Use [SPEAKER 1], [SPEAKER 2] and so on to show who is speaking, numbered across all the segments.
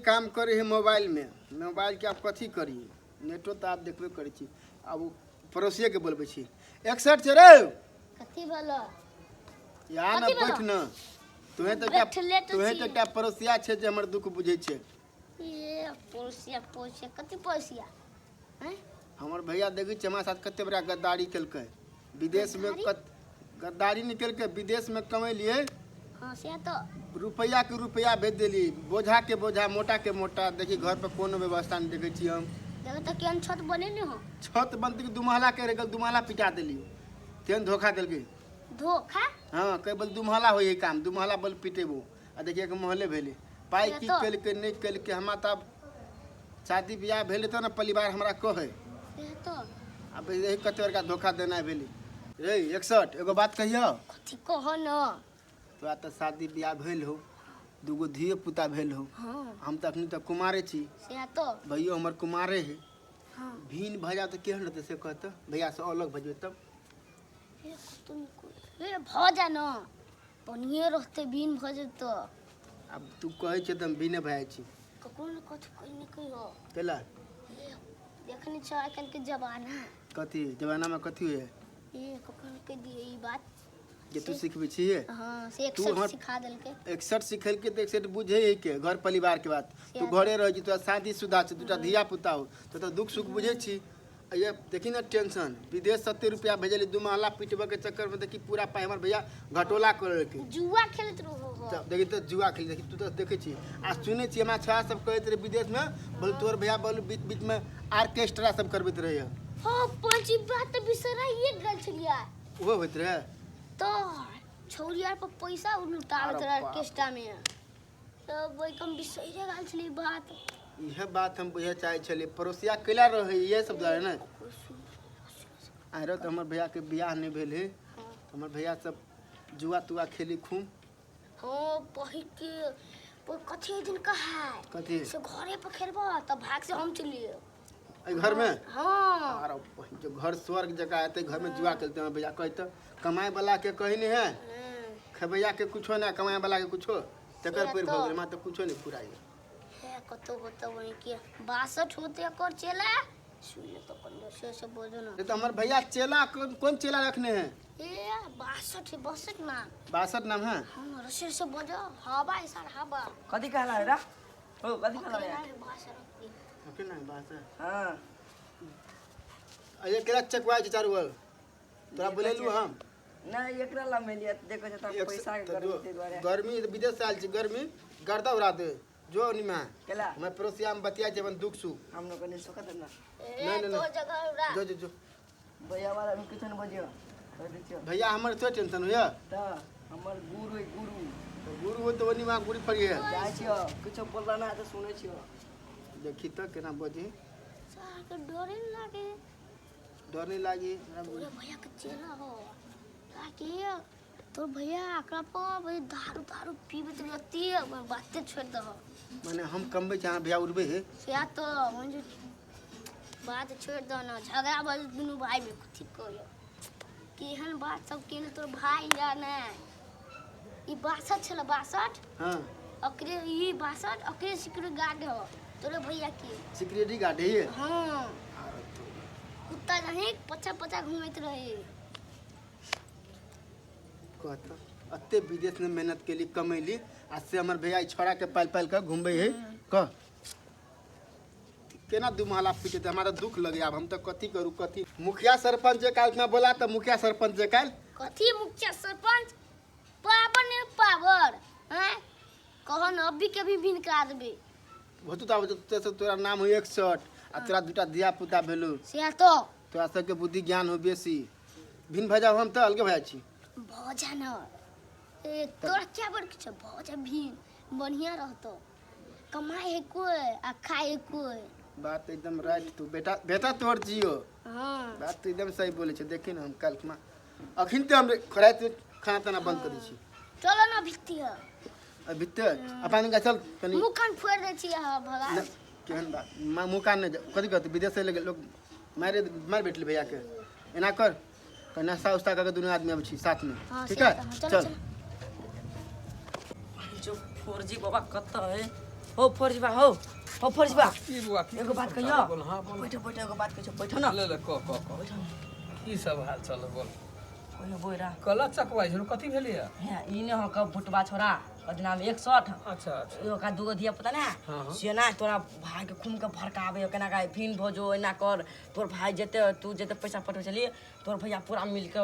[SPEAKER 1] काम करे है मोबाइल में। मोबाइल के आब कथी करी, नेटो तऽ आब देखबे करै छी। आब ओ पड़ोसिए के बोलबै छी। 61 छै रे।
[SPEAKER 2] कथी भेलो?
[SPEAKER 1] यहाँ न।
[SPEAKER 2] कथी भेलो?
[SPEAKER 1] बैठ न। तुहे तऽ एकटा
[SPEAKER 2] बैठले तऽ
[SPEAKER 1] तुहे
[SPEAKER 2] छी।
[SPEAKER 1] तऽ एकटा पड़ोसिया छै जे हमर दुख बुझै छै।
[SPEAKER 2] ये पड़ोसिया पड़ोसिया, कथी पड़ोसिया हैं?
[SPEAKER 1] हमर भैया देखै छी, हमरा साथ कते बड़ा गद्दारी केलकै विदेशमे।
[SPEAKER 2] गद्दारी?
[SPEAKER 1] कत गद्दारी नहि केलकै, विदेशमे कमेलियै।
[SPEAKER 2] हाँ, से तो।
[SPEAKER 1] रुपैआ के रुपैआ भेज देली, बोझा के बोझा, मोटा के मोटा। देखी, घर पर कोनो व्यवस्था नहि देखै छी हम।
[SPEAKER 2] देखो तो, केहन छत बनेने हो।
[SPEAKER 1] छत बनतै कि दू महला के रहि गेल, 2 महला पिटा देली। तेहन धोखा देलकै।
[SPEAKER 2] धोखा?
[SPEAKER 1] हाँ, कई बोल 2 महला होइ है काम, 2 महला बल पिटेबो आ देखिए कि महले भेलै। पाइ
[SPEAKER 2] से
[SPEAKER 1] की
[SPEAKER 2] तो।
[SPEAKER 1] केलकै, नहि केलकै। हमरा तऽ आब शादी बियाह भेलै तऽ ने परिवार हमरा कहै।
[SPEAKER 2] से तो।
[SPEAKER 1] आब यही कते बड़का धोखा देनाइ भेलै रे। 61, एगो बात कहियौ?
[SPEAKER 2] कथी, कहो न।
[SPEAKER 1] तोरा तऽ शादी बियाह भेल हो, दूगो धियो पुता भेल हो। हम तऽ अखनी तक कुमारे छी।
[SPEAKER 2] से तो।
[SPEAKER 1] भैयो हमर कुमारे है।
[SPEAKER 2] हाँ।
[SPEAKER 1] भीन भऽ जाए तऽ केहन रहतै से कहतऽ? भैया से अलग भऽ जेबै तब?
[SPEAKER 2] हे, कतौ हे भऽ जा न, बढ़िए रहतै बिन भऽ जेतौ।
[SPEAKER 1] आब तू कहै छै तऽ हम भीने भऽ जाइ छी।
[SPEAKER 2] ककरो ने कथी कहि नहि कहियो।
[SPEAKER 1] केला?
[SPEAKER 2] हे, देखने छौ आइ काल्हिके जमाना?
[SPEAKER 1] कथी जमानामे कथी होइ है?
[SPEAKER 2] ए, ककरो ने कहि दियै ई बात।
[SPEAKER 1] जे तू सिखबै छियै।
[SPEAKER 2] हाँ, से
[SPEAKER 1] तू
[SPEAKER 2] 61
[SPEAKER 1] हमर
[SPEAKER 2] सिखा देलकै।
[SPEAKER 1] 61 सिखेलकै तऽ 61 बुझै है के घर परिवार के बात। तू
[SPEAKER 2] से
[SPEAKER 1] घरे रहै छी, तोरा शादी शुदा छै, दूटा धिया पुता हो, तो दुख सुख बुझै छी। आ ये देखी ने टेंशन, विदेश से 70 रुपया भेजली, 2 महला पिटबऽ के चक्कर में देखी पूरा पाइ हमर भैया घटोला कर लेलकै।
[SPEAKER 2] जुआ खेलैत रहो हो।
[SPEAKER 1] तब देखी तऽ जुआ खेल। देखी, तू तऽ देखै छी आ सुनै छी, हमरा छोड़ा सब कहैत रहै विदेशमे, बोल तोहर भैया बोल बीच बीचमे आर्केस्ट्रा सब करबैत रहै।
[SPEAKER 2] हाँ, पंची बात तऽ बिसराइए गेल छलियै।
[SPEAKER 1] ओहो होइत रहै।
[SPEAKER 2] तऽ छौरी आर पर पैसा लुटाबैत
[SPEAKER 1] अरे
[SPEAKER 2] रहै
[SPEAKER 1] बाप।
[SPEAKER 2] ऑर्केस्ट्रा में, तब ओहि कम बिसरि गेल छलियै बात।
[SPEAKER 1] इएह बात हम बुझै चाहै छलियै, पड़ोसिया कैला रहै इएह सब दुआरे ने। आरो तऽ हमर भैयाके बियाह नहि भेल है। हमर भैया सब जुआ तुआ खेली खूब।
[SPEAKER 2] हाँ, पहिके पर कथी दिन कहा
[SPEAKER 1] कथी?
[SPEAKER 2] से घरे पर खेलबो तऽ भाग से हम चलिए।
[SPEAKER 1] एहि घरमे?
[SPEAKER 2] हाँ।
[SPEAKER 1] आरो जो घर स्वर्ग जकाँ हेतै, घरमे जुआ खेलते हमर भैया। कहै तऽ कमाए वाला के कही नहीं है, खेबैया के कुछो नहि, कमाए वाला के कुछो, तकर
[SPEAKER 2] से
[SPEAKER 1] पेड़ भऽ
[SPEAKER 2] तऽ।
[SPEAKER 1] गेलै। हमरा तऽ कुछो नहि फुराइ।
[SPEAKER 2] हे, कतौ कतौ वही के 62 होते एकर चेला, सुन ले तो कन्ने से बोलो ना।
[SPEAKER 1] ये तो हमर भैया चेला कौन कौन चेला रखने हैं?
[SPEAKER 2] ए, 62 है, 62 ना।
[SPEAKER 1] 62 नाम है।
[SPEAKER 2] हाँ, रसे से बोलो, हवा ऐसा हवा।
[SPEAKER 3] कथी कहला है रा हो, कथी कहला
[SPEAKER 2] अकेला
[SPEAKER 3] है?
[SPEAKER 2] है 62।
[SPEAKER 1] ओके ना, 62।
[SPEAKER 3] हाँ।
[SPEAKER 1] अरे, केला चकवाय छै चारू बगल, तोरा बोलेलू हम?
[SPEAKER 3] नहीं, एकरा ला मिलिया देखो जे तब पैसा के
[SPEAKER 1] तऽ
[SPEAKER 3] गर्मी
[SPEAKER 1] जो
[SPEAKER 3] ते दुआरे।
[SPEAKER 1] गर्मी तऽ विदेश से आयल छी, गर्मी गर्दा उड़ा दे जो निमा।
[SPEAKER 3] केला?
[SPEAKER 1] हमर पड़ोसिया में बतिया छै अपन दुख सुख।
[SPEAKER 3] हम लोग नहीं सुखत ना।
[SPEAKER 2] ए,
[SPEAKER 1] नहीं, नहीं,
[SPEAKER 2] तो
[SPEAKER 1] नहीं।
[SPEAKER 2] जगह उड़ा।
[SPEAKER 1] जो जो जो।
[SPEAKER 3] भैया वाला में कुछ नहीं बजियो, कह दै छियो।
[SPEAKER 1] भैया हमर तो टेंशन होइया।
[SPEAKER 3] त हमर गुरु है, गुरु।
[SPEAKER 1] तऽ गुरु हो तऽ ओनी वहाँ गुड़ी फड़ी है।
[SPEAKER 3] जाइ छियो, कुछो बोलला ना तऽ सुनै छियो।
[SPEAKER 1] देखी तऽ केना बजे।
[SPEAKER 2] सार के डरे न लागे।
[SPEAKER 1] डर नहीं लागी हमरा
[SPEAKER 2] तोरे भैया के चेला हो ताकि तोर भैया एकरा पर भाई दारू दारू पीबैत रहती है, बाते छोड़ दहो।
[SPEAKER 1] माने हम कमबै छी, अहाँ भैया उड़बै है।
[SPEAKER 2] से तो म्हणजे बात छोड़ दो ना, झगड़ा भऽ जेतै दुनू भाई में। कथी कहियो, केहन बात सब केने तोर भाई या ने। ई 62 छलै, 62। अकरे ई 62, अकरे सिक्योरिटी गार्ड हो तोरे भैया के।
[SPEAKER 1] सिक्योरिटी गार्ड है ये?
[SPEAKER 2] हाँ।
[SPEAKER 1] आरो तो
[SPEAKER 2] कुत्ता नहीं पछा पछा घूमैत रहे।
[SPEAKER 1] कहत अते विदेश में मेहनत केली, कमैली आ से हमर भैया ई छोड़ा के पालि पालि कऽ घुमबै है। कह, केना 2 महला पीटेतै? हमरा तऽ दुख लगे। आब हम तऽ कथी करू, कथी? मुखिया सरपंच जे काल्हि बोला तऽ मुखिया सरपंच जे काल्हि
[SPEAKER 2] कथी मुखिया सरपंच, पावर ने पावर हैं, कहो न, अभी के भी बिन करा देबे।
[SPEAKER 1] होतु तऽ आब तऽ तोरा नाम हो 61 आ तोरा दूटा धिया पुता भेलौ।
[SPEAKER 2] से तो।
[SPEAKER 1] तोरा सबके बुद्धि ज्ञान हो बेसी, भिन्न भऽ जाउ, हम तऽ अलगे भऽ जाइ छी।
[SPEAKER 2] भऽ जा न। ए, तोरा क्या बड़ किछु भऽ जा भिन, बढ़िया रहतो। कमाए है कोई आ खाए है कोई।
[SPEAKER 1] बात एकदम राइट। तू बेटा, बेटा तोहर जियो। बात तऽ एकदम सही बोलै छै। देखी ने, हम काल्हि अखन तऽ हम राति खाना ताना बंद कऽ दै छी।
[SPEAKER 2] चलो ना भित्ती है।
[SPEAKER 1] आ भित्ते अपन हिनका चल कनि।
[SPEAKER 2] मुँह कान फोड़ि दै छी अहाँ, भगा।
[SPEAKER 1] न, केहन बात, मुँह कान नहि कथी कहतै? विदेश से लोग मारे मारि बैठले भैयाके। एना कर, कनि नाश्ता उस्ता कऽ के दुनू आदमी अबै छी साथमे।
[SPEAKER 2] हाँ,
[SPEAKER 1] ठीक
[SPEAKER 2] से
[SPEAKER 1] है।
[SPEAKER 2] तऽ, हाँ, चलो।
[SPEAKER 1] चल।
[SPEAKER 2] चलो।
[SPEAKER 3] जो 4G बाबा कतऽ है? हो फर्जबा हो हो फर्जबा
[SPEAKER 4] की बुआ की
[SPEAKER 3] एगो बात कहियो
[SPEAKER 4] बोल हाँ बोल
[SPEAKER 3] बैठो बैठो एगो बात कहियो बैठो ना
[SPEAKER 4] ले ले कह कह कह
[SPEAKER 3] बैठो
[SPEAKER 4] की सब हाल चाल है, बोल
[SPEAKER 3] कहियो बोरा
[SPEAKER 4] कला चकवाइ छौ कथी भेलियै
[SPEAKER 3] हे ई ने हो कब भुटबा छोरा कथी नाम 160
[SPEAKER 4] अच्छा अच्छा
[SPEAKER 3] एगो का दूगो धिया पुता ना
[SPEAKER 4] हाँ, हाँ।
[SPEAKER 3] से ना तोरा भाई के खून के भड़कावे केना का फिन भोजो एना कर तोर भाई जेते तू जेते पैसा पठबै छली तोर भैया पूरा मिल के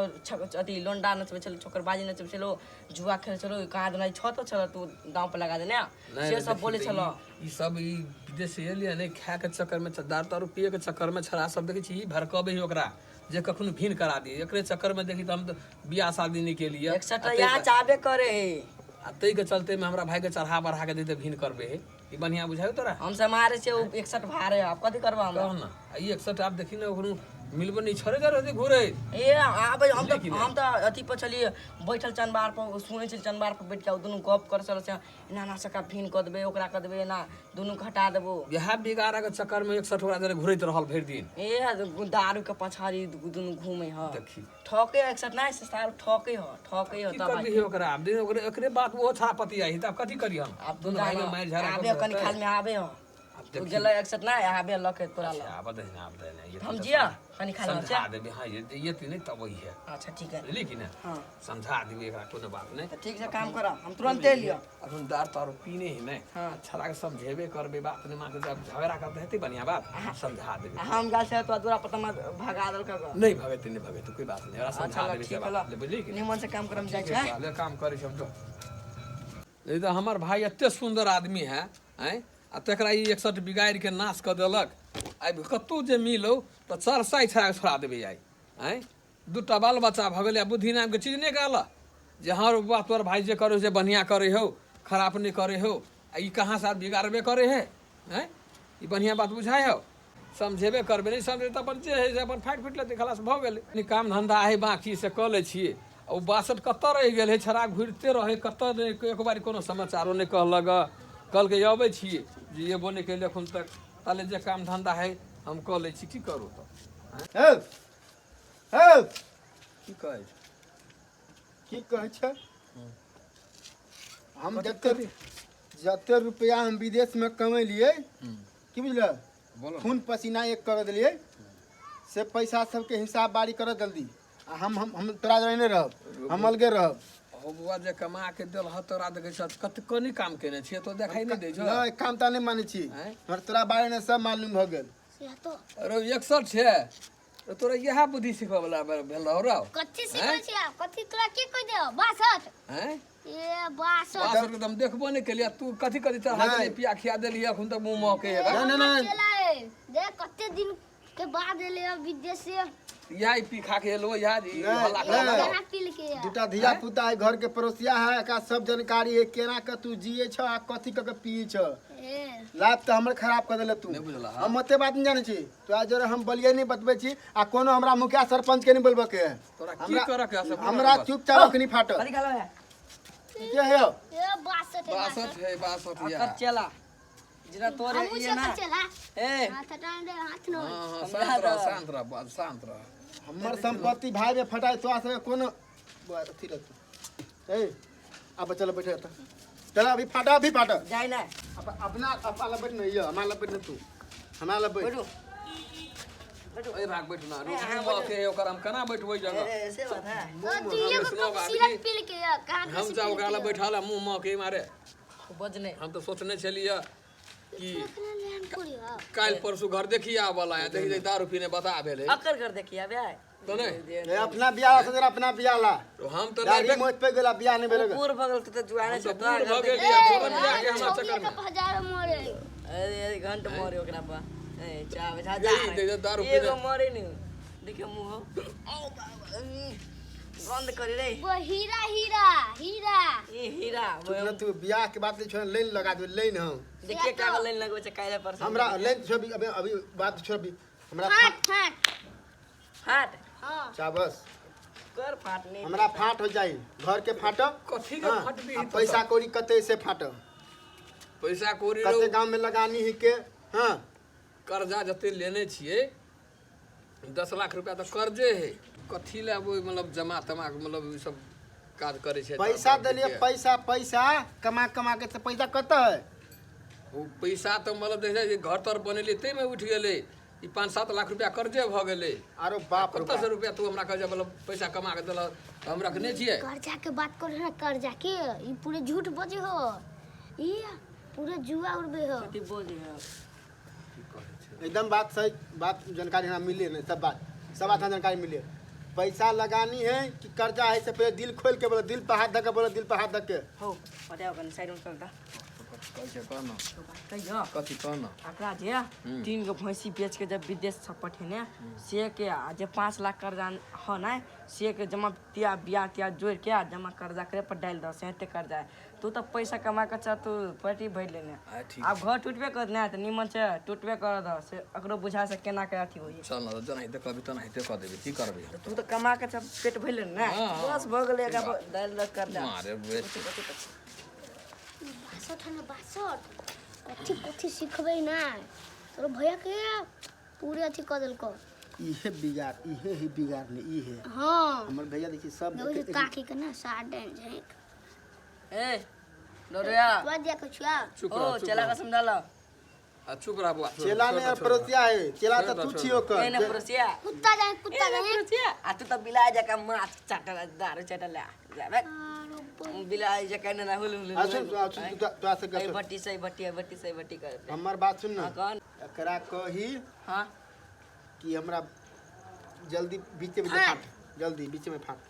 [SPEAKER 3] अथी लोंडा नचबै छलो छोकरबाजी नचबै छलो जुआ खेलै छलो कहाँ देना छत छलो तू दाँव पर लगा देने
[SPEAKER 4] नहीं,
[SPEAKER 3] से
[SPEAKER 4] नहीं,
[SPEAKER 3] सब
[SPEAKER 4] देखी
[SPEAKER 3] बोले
[SPEAKER 4] तऽ
[SPEAKER 3] छलो
[SPEAKER 4] ई सब ई विदेश से एलियै नहि खाय के चक्कर में दारू तारू पिए के चक्कर में छड़ा सब देखै छी ई भड़कबै है ओकरा जे कखनो भीन करा दिए एकरे चक्कर में देखी तऽ हम तऽ बियाह शादी नहि केलियै
[SPEAKER 3] 61 यहाँ चाहबे करे है
[SPEAKER 4] आ ताहि के चलते में हमरा भाई के चढ़ा बढ़ा के देते भीन करबे है ई बढ़िया बुझायो तोरा
[SPEAKER 3] हम से मारे से 61 भारे अब कथी करबा हमरा
[SPEAKER 4] कह ना आ ई 61 आब देखी ने ओकरो मिलबो नहीं छोड़े जा रहते घूरे
[SPEAKER 3] ए आबे हम
[SPEAKER 4] बुझलियै कि
[SPEAKER 3] तऽ
[SPEAKER 4] नहि?
[SPEAKER 3] हम तऽ अथी पर छलियै बैठल चनबार पर सुनै छलियै चनबार पर बैठ के ओ दुनू गप करै छल से एना एना सका भीन कऽ देबै ओकरा कऽ देबै एना दुनू के हटा देबो
[SPEAKER 4] इएह बिगाड़ा के चक्कर में 61 ओकरा जरे घूरैत रहल भरि दिन
[SPEAKER 3] ए दारू के पछाड़ी दुनू घूमे ह
[SPEAKER 4] देखी
[SPEAKER 3] ठके 61 नहि से साल ठके ह ठके ह
[SPEAKER 4] की
[SPEAKER 3] तब
[SPEAKER 4] करबी ओकरा आब दिन ओकरे एकरे बात ओहो छड़ा पति आई तब कथी करी हम
[SPEAKER 3] आब
[SPEAKER 4] दुनू भाई में मारि झगड़ा
[SPEAKER 3] आबे कनी खाल में आबे ह
[SPEAKER 4] आब
[SPEAKER 3] तू
[SPEAKER 4] देखी
[SPEAKER 3] गेलै 61 नहि आबे लके तोरा लग
[SPEAKER 4] आब दे ना आब दे ना ये
[SPEAKER 3] हम
[SPEAKER 4] तऽ
[SPEAKER 3] जिया कनी खाल में
[SPEAKER 4] समझा देबे हाँ ये ये ती नहीं तब वही है
[SPEAKER 3] अच्छा ठीक है
[SPEAKER 4] बुझली कि ना
[SPEAKER 3] हाँ
[SPEAKER 4] समझा देबे एकरा कोनो बात नहीं
[SPEAKER 3] तऽ ठीक से काम कर हम तुरंते लिअ
[SPEAKER 4] अखन दारू तारू पीने ही नहीं
[SPEAKER 3] हाँ।
[SPEAKER 4] छड़ा के समझेबे करबे बात नहीं मानते जब झगड़ा करते हेतै बढ़िया बात समझा देबे
[SPEAKER 3] आ हम गाल से तोरा दूरा पर तमा भगा देलक
[SPEAKER 4] नहीं भगेते नहीं भगेते कोई बात नहीं एकरा
[SPEAKER 3] अच्छा
[SPEAKER 4] समझा
[SPEAKER 3] ल
[SPEAKER 4] देबे से
[SPEAKER 3] ठीक
[SPEAKER 4] बात
[SPEAKER 3] ल
[SPEAKER 4] बुझली कि ना?
[SPEAKER 3] निमन से काम करम जाइ
[SPEAKER 4] ठीक
[SPEAKER 3] छै
[SPEAKER 4] है, ले काम करै छी हम तो नहीं तऽ हमर भाई एते सुन्दर आदमी है आँय आ तकरा ई 61 बिगाड़ि के नाश कऽ देलक आइ कतहु जे मिलो तऽ चरसाइ छड़ा के छोड़ा देबै आइ आँय दूटा बाल बच्चा भऽ गेलै आ बुद्धि नामके चीज नहि कहल जे हँ रौ बौआ तोहर भाई जे करै से बढ़िआँ करै हौ खराब नहि करै हौ आ ई कहाँसँ बिगाड़बे करै है आँय ई बढ़िआँ बात बुझाइ हौ समझेबे करबै नहि समझेबै तऽ अपन जे हइ से अपन फाटि फुटि लेतै खलास भऽ गेलै कनि काम धन्धा हइ बाँकी से कऽ लै छियै आ ओ 62 कतऽ रहि गेल हइ छड़ा घुरिते रहै कतऽ नहि एक बारी कोनो समाचारो नहि कहलक कहलकै अबै छियै जे एबो नहि केलै एखन तक ताले जे काम धन्धा हइ हम कऽ लै छी की करू तऽ
[SPEAKER 1] हौ हौ
[SPEAKER 4] की कहै छै
[SPEAKER 1] की कहै छै हम जते जते रुपया हम विदेश में कमेलियै की बुझल
[SPEAKER 4] बोलो
[SPEAKER 1] खून पसीना एक कर देलियै से पैसा सबके हिसाब बारी कर जल्दी आ हम हम हम तोरा जरे नहि रहब हम अलगे रहब
[SPEAKER 4] हो बौआ जे कमा के देल ह तोरा देखै छ कते कनी काम केने छियै तो देखाइ नहि दै छौ
[SPEAKER 1] नहि काम तऽ नहि मानै छी
[SPEAKER 4] आँय?
[SPEAKER 1] हमरा तोरा बारे में सब मालूम भऽ गेल
[SPEAKER 2] से तो
[SPEAKER 4] अरे 61 छै अरे तोरा इएह बुद्धि सिखबऽ वला भेल रहौ रौ
[SPEAKER 2] कथी सिखै छी आप कथी तोरा के कहि दे 62
[SPEAKER 4] आँय
[SPEAKER 2] ए 62
[SPEAKER 4] बासठ के तऽ हम देखबो नहि केलियै तू कथी कथी चढ़ा
[SPEAKER 1] नहि।
[SPEAKER 4] देलियै पिया खिया देलियै एखन तक मुँह महके
[SPEAKER 1] नहि, नहि, नहि।
[SPEAKER 2] चला है देख कते दिन के बाद एले अब विदेश से
[SPEAKER 4] इएह ई पी खा के एलो इएह ई
[SPEAKER 1] नहि,
[SPEAKER 4] हल्ला
[SPEAKER 1] नहि।
[SPEAKER 4] करऽ
[SPEAKER 2] कहाँ पी के आ?
[SPEAKER 1] दूटा धिया पुता है घर के पड़ोसिया है एकरा सब जानकारी है केना के तू जिए छ आ कथी क के पिए छ
[SPEAKER 2] ए
[SPEAKER 1] लाभ तऽ हमर खराब कऽ देले तू
[SPEAKER 4] नहि बुझलह।
[SPEAKER 1] हम ओते बात नहि जानै छी तोरा जरे हम बलिए नहि बतबै छी आ कोनो हमरा मुखिया सरपंच के नहि बोलबऽ के है
[SPEAKER 4] तोरा की
[SPEAKER 1] हमरा-
[SPEAKER 4] करऽ के है से बोल
[SPEAKER 1] हमरा
[SPEAKER 4] बस।
[SPEAKER 1] चुपचाप अखनी फाटल
[SPEAKER 3] कथी खालो है
[SPEAKER 1] के है
[SPEAKER 2] ए 62 है
[SPEAKER 4] 62 है 62 या
[SPEAKER 3] अकर चेला जेना तोरे
[SPEAKER 2] हमहूँ
[SPEAKER 3] ये ना
[SPEAKER 2] से चला
[SPEAKER 3] ए
[SPEAKER 2] हाथ हटा दे हाथ न
[SPEAKER 4] हाँ हाँ
[SPEAKER 3] समझा
[SPEAKER 4] शांत रह
[SPEAKER 3] दो।
[SPEAKER 4] शांत रह बस शांत रह
[SPEAKER 1] हमर संपत्ति भाई में फटाई तोरा सबके कोनो अथी रहतौ ए अब चल बैठ जा चल अभी फाटा अभी फाटा
[SPEAKER 3] जाय ना
[SPEAKER 1] अब अपना अपना ला बैठ नहीं ये हमारा ला बैठ नहीं तू हमारा ला बैठ
[SPEAKER 3] बैठू बैठू
[SPEAKER 4] ए भाग बैठ ना
[SPEAKER 3] ए, अहाँ
[SPEAKER 4] रुक
[SPEAKER 3] बैठू।
[SPEAKER 4] के ओकर हम केना बैठबै जगह
[SPEAKER 3] ए, ऐसे बात है
[SPEAKER 2] तो तू एगो
[SPEAKER 4] सुनो
[SPEAKER 2] कप
[SPEAKER 4] बात
[SPEAKER 2] सिरप
[SPEAKER 4] की।
[SPEAKER 2] पी के आ कहाँ
[SPEAKER 4] हम जा ओकरा ला बैठल आ मुँह महके मारे
[SPEAKER 3] बजने
[SPEAKER 4] हम तऽ सोचने छलियै कि
[SPEAKER 2] पूरी
[SPEAKER 4] काल्हि परसू घर देखिए आबऽ है देखी दारू पीने बता भेलै
[SPEAKER 3] अकर घर देखिए अबे आए
[SPEAKER 4] तऽ नहि
[SPEAKER 1] ए अपना बियाह से जरा अपना बियाह ला
[SPEAKER 4] तो हम तऽ
[SPEAKER 1] दाढ़ी
[SPEAKER 4] नहि
[SPEAKER 1] मोछ पे गेला बियाह नहीं भेल
[SPEAKER 3] पूर भगल तो जुआने
[SPEAKER 4] हम
[SPEAKER 3] छै
[SPEAKER 4] तऽ
[SPEAKER 3] तोरा
[SPEAKER 4] बूढ़
[SPEAKER 3] घर
[SPEAKER 4] भऽ
[SPEAKER 3] देखिए
[SPEAKER 4] गेलियै तोरा बियाह के हमरा चक्कर में
[SPEAKER 2] हजारो मरे
[SPEAKER 3] अरे अरे घंट मरे ओकरा पर ए चाव जा जा
[SPEAKER 4] यही देखियो दारू पीने।
[SPEAKER 3] एगो मरे नहीं देखियो मुंह औ बाबा गंद करे रे
[SPEAKER 2] वो हीरा हीरा हीरा
[SPEAKER 3] ई हीरा
[SPEAKER 1] चुप न तू बियाह के बात नहीं छोड़ लाइन लगा दे लाइन हम
[SPEAKER 3] देखिए का लाइन लगवे छै काल्हि पर
[SPEAKER 1] हमरा लाइन छोड़ अभी अभी अभी बात छोड़ अभी हमरा
[SPEAKER 2] फाट फाट
[SPEAKER 3] फाट
[SPEAKER 2] हाँ
[SPEAKER 1] चाबस
[SPEAKER 3] कर फाट नहीं
[SPEAKER 1] हमरा फाट हो जाई घर के फाट
[SPEAKER 4] कथी के फाट भी
[SPEAKER 1] आ पैसा कौड़ी कते से फाट
[SPEAKER 4] पैसा कौड़ी
[SPEAKER 1] कते
[SPEAKER 4] रौ
[SPEAKER 1] गांव में लगानी ही के हाँ
[SPEAKER 4] कर्जा जते लेने छियै 10 लाख रुपया तऽ कर्जे है कथी लए ओहि मतलब जमा तमा के मतलब ई सब काज करै छै
[SPEAKER 1] पैसा देलिए पैसा पैसा कमा कमा के से पैसा कतऽ है
[SPEAKER 4] ओ पैसा तऽ मतलब देखै छै घर तर बनेलियै ताहिमे उठि गेलै। ई 5-7 लाख रुपया कर्जे भऽ गेलै।
[SPEAKER 1] आरो बाप रे।
[SPEAKER 4] कतऽसँ रुपया तू हमरा कहै छै मतलब पैसा कमा कऽ देलक तऽ हम रखने छियै।
[SPEAKER 2] कर्जा के बात करे ना, कर्जा के ई पूरे झूठ बजे हो, ई पूरे जुआ उड़बे हो।
[SPEAKER 3] कथी बोले हो?
[SPEAKER 1] एकदम बात सही, बात जानकारी हमरा मिले नहीं, सब बात, सब बात हमरा जानकारी मिले। पैसा लगानी है कि कर्जा है से पहले दिल खोल के बोलो, दिल पर हाथ धके बोलो, दिल पर हाथ धके।
[SPEAKER 3] हो, बताओ कनी साइड में चलता।
[SPEAKER 4] कहै छै कह न।
[SPEAKER 3] बात कहियो।
[SPEAKER 4] कथी कह न?
[SPEAKER 3] एकरा जे तीन गो भैंसी बेच के जब विदेश से पठेने से के आ जे 5 लाख कर्जा हो ना, से के जमा तिया बिया तिया जोड़ के आ जमा कर्जा करे पर डालि दह, से एते कर्जा है। तू तऽ पैसा कमा के चल, तू पेटी भरि लेने।
[SPEAKER 4] आ ठीक।
[SPEAKER 3] आब घर टूटबे कर ने तऽ निमन से टूटबे कर दह, से एकरो बुझा से केना के अथी होई।
[SPEAKER 4] चल न, जेनाहिते कहबी तेनाहिते कऽ देबै, की करबै हम?
[SPEAKER 3] तू तऽ कमा के सब पेट भरि लेने ने।
[SPEAKER 4] हाँ, हाँ।
[SPEAKER 3] बस भऽ गेलै, एकरा डालि दह कर्जा।
[SPEAKER 4] मारे बे।
[SPEAKER 2] 62 है ना, 62। कथी कथी सिखबै ना तोर भैया के पूरे अथी कऽ देलको।
[SPEAKER 1] इहे बिगाड़, इहे ही बिगाड़ ने इहे।
[SPEAKER 2] हाँ।
[SPEAKER 1] हमर भैया देखी सब।
[SPEAKER 2] देखो जे ताकी के ना सात डेन झेक।
[SPEAKER 3] ए लोरिया।
[SPEAKER 2] तोरा दिया कछुआ।
[SPEAKER 4] चुप
[SPEAKER 3] ओ
[SPEAKER 4] रह, चुप
[SPEAKER 3] चला
[SPEAKER 4] रह।
[SPEAKER 3] के समझा लो।
[SPEAKER 4] आ चुप रह बुआ।
[SPEAKER 1] चेला ने पड़ोसिया है, चेला तो तू छियो कर।
[SPEAKER 3] ए ने पड़ोसिया।
[SPEAKER 2] कुत्ता जाए, कुत्ता जाए।
[SPEAKER 3] पड़ोसिया, आ तू तऽ बिलाइ जकाँ माछ चाटल, दारू चाटल जाबे।
[SPEAKER 2] आरो
[SPEAKER 3] बिलाइ जकाँ ने हुल हुल।
[SPEAKER 1] आ सुन, आ सुन, तोरा से
[SPEAKER 3] ए
[SPEAKER 1] गप।
[SPEAKER 3] बट्टी से बट्टी, बट्टी से बट्टी कर।
[SPEAKER 1] हमर बात सुन ना।
[SPEAKER 3] हाँ, कौन?
[SPEAKER 1] एकरा कही
[SPEAKER 3] हाँ।
[SPEAKER 1] कि हमरा जल्दी बीचे में
[SPEAKER 2] फाट।
[SPEAKER 1] फाट, जल्दी बीचे में फाट।